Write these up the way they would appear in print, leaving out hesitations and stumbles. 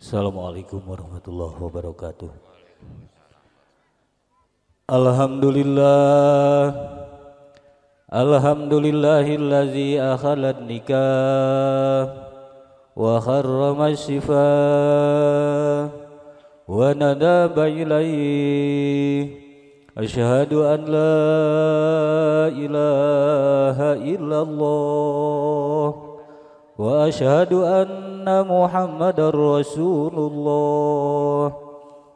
Assalamualaikum warahmatullahi wabarakatuh. Alhamdulillah, alhamdulillahillazi akhalat nikah wa harrama sifah wa nadaba ilaihi. Asyhadu an la ilaha illallah wa asyhadu anna Muhammadar Rasulullah.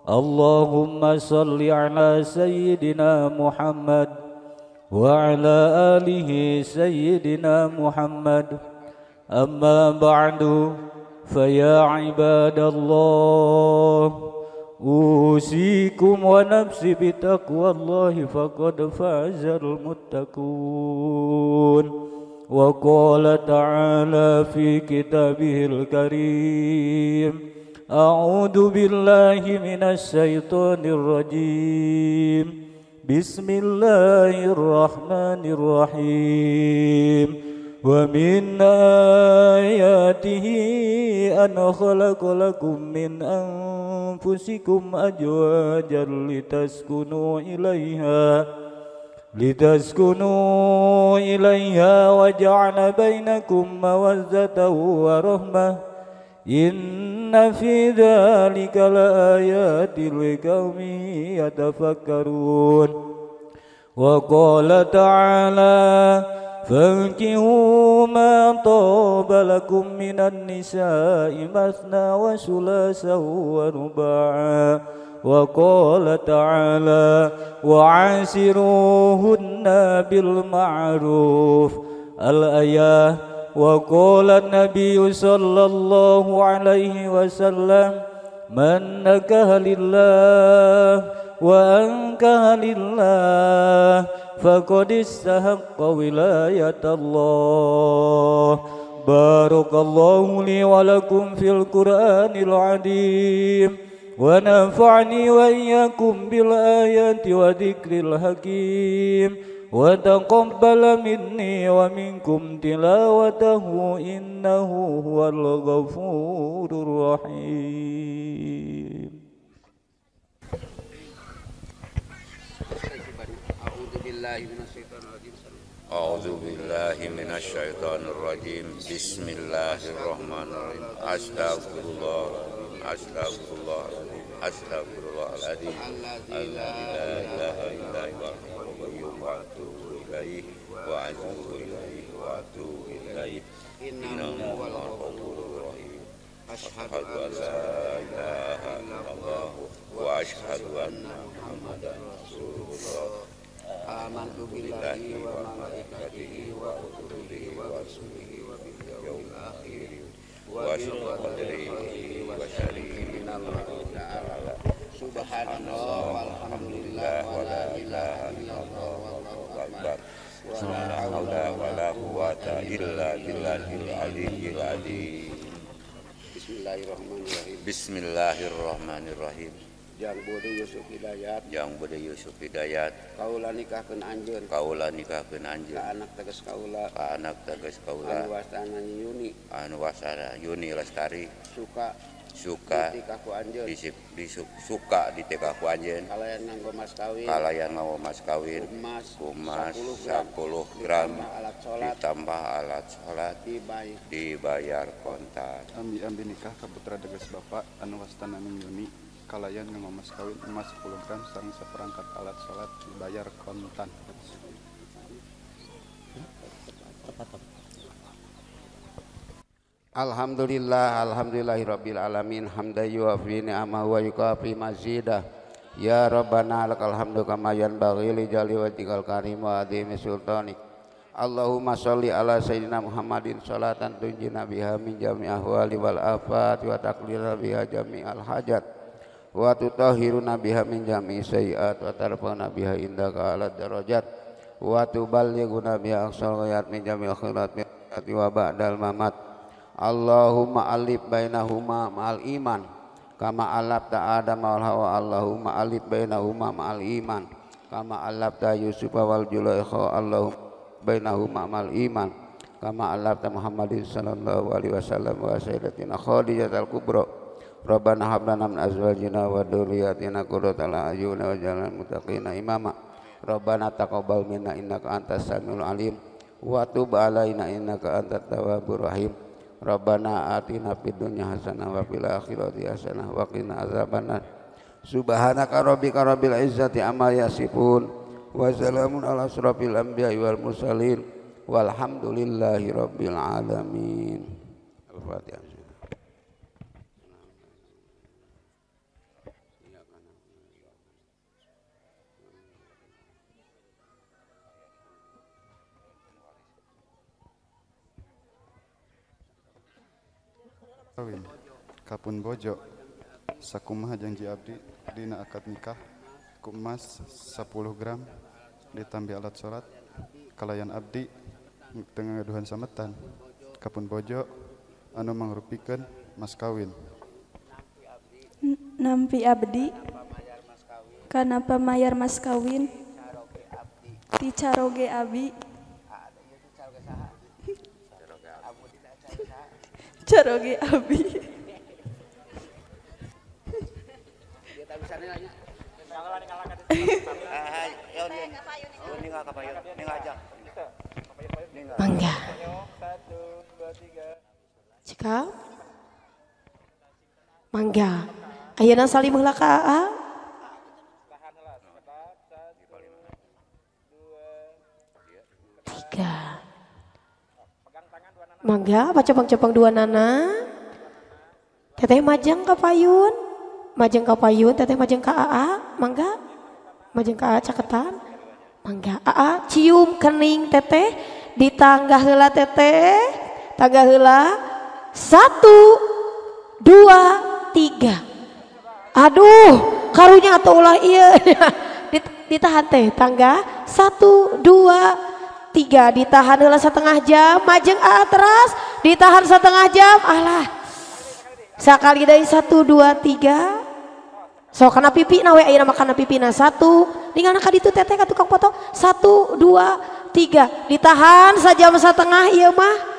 Allahumma salli ala sayyidina Muhammad wa ala alihi sayyidina Muhammad. Amma ba'du, fa ya ibadallah, usikum wa nafsi bitaqwallahi faqad fazal muttaqun. Wa qala ta'ala fi kitabihil karim, a'udzu billahi minasy syaithanir rajim. Bismillahirrahmanirrahim. Wa min ayatihi an khalaqa lakum min anfusikum azwajan litaskunu ilaiha wa ja'ala bainakum mawaddatan wa rahmah. Inna fi dzalika laayatin liqaumin yatafakkarun. Wa qala ta'ala, fankihu ma taba lakum minan nisa'i mathna wa thulatha wa ruba'a. Wa qala ta'ala, wa'asiruhunna bil ma'ruf. Al-ayah. Wa qala an-nabiyyu sallallahu alaihi wasallam, man nakaha lillah wa ankaha lillah faqad istahaqqa wilayatallah. Barakallahu li wa lakum fil Qur'anil 'azim wa nafa'ni wa iyyakum bil ayati wa dzikril hakim. Wa taqabbala minni wa minkum tilawatahu innahu huwal ghafurur rahim. A'udzu billahi minasyaitonir rajim. Bismillahirrahmanirrahim. Astaghfirullah, astaghfirullah, astaghfirullahaladzim. Alladzi la ilaha illa huwa wa atubu ilaihi wa atubu ilaihi wa atubu ilaihi. Innahu huwal ghafurur rahim. Asyhadu an la ilaha illallah wa asyhadu anna Muhammadan rasulullah. Amantu billahi wa malaikatihi wa kutubihi wa rusulihi wa bil yaumil akhir wa bil qadrihi wa syarrihi minallahi ta'ala. Subhanallah walhamdulillah wa la ilaha illallah wallahu akbar wa la haula wa la quwwata illa billahil aliyyil azim. Bismillahirrahmanirrahim. Bismillahirrahmanirrahim. Jang Bode Yusuf Hidayat, Jang Bode Yusuf Hidayat, kaula nikahkeun anjeun, kaula nikahkeun anjeun, ka anak tegas kaula, ka anak tegas kaula, anu wastana Yuni, anu wastana Yuni Lestari, suka suka ditikah ku anjeun, suka ditikah ku anjeun, kalayan nganggo mas kawin, kalayan nganggo mas kawin, emas 10 gram, ditambah alat salat, dibayar kontan. Ambi-ambi nikah ka putra tegas bapak anu wastana Yuni, kalayan nganggo mas kawin emas 10 gram sareng saperangkat alat salat dibayar kontan. Alhamdulillah, alhamdulillahirabbil alamin, hamdan yuafi ni'amahu wa yukafi mazidah. Ya Rabbana lakal hamdu kama yanbaghi li jalali wajhikal karim wa azimi sultanik. Allahumma sholli ala sayyidina Muhammadin sholatan tunjina biha min jami'i ahwali wal afat wa taqlira biha jami'al hajat wa tutahhiruna biha min jami'i sayyi'at wa tarfa'una biha indaka ala darajat wa tuballighuna biha aqsal ghayat min jami'il khairat wa ba'dal mamat. Allahumma alif bainahuma ma'al iman kama alafta Adam wal Hawa. Allahumma alif bainahuma ma'al iman kama alafta Yusuf wal Julaikha. Allahumma bainahuma ma'al iman kama alafta Muhammadin sallallahu alaihi wasallam wa sayyidatina Khadijah al-Kubra. Rabbana hab lana min azwajina wa dzurriyyatina qurrata a'yun waj'alna lil muttaqina imama. Rabbana taqabbal minna innaka antas samiul alim wa tub alaina innaka antat tawwabur rahim. Rabbana atina fid dunya hasanah wa fil akhirati hasanah wa qina azabannar. Subhanaka rabbika rabbil izzati amma yasifun wa salamun ala asrafil anbiya'i wal mursalin walhamdulillahi rabbil alamin. Al-Fatihah. Kawin kapun bojo sakumaha janji abdi dina akad nikah ku emas 10 gram ditambi alat salat kalayan abdi teu ngagaduhan sametan kapun bojo anu mangrupikeun mas kawin. Nampi abdi kana pamayar mas kawin ti caroge abi caroge abi. Mangga. Cekap. Mangga. Ayeuna salim heula ka AA. 3. Mangga pacopang-copang dua nana. Teteh majeng ka payun. Majeng ka payun, teteh majeng ka AA, mangga. Majeng ka AA caketan. Mangga AA cium kening teteh ditanggah heula teteh. Tanggah heula. 1 2 3. Aduh, karunya atau ulah ieu. Ditahan teh tangga 1 2 3 ditahan heula setengah jam, majeng AA teras ditahan setengah jam, alah. Sakali deui 1 2 3. So kana pipi na we ayeuna mah kana pipina 1, ninggalna ka ditu teteh ka tukang foto 1 2 3 ditahan sajam setengah ieu mah.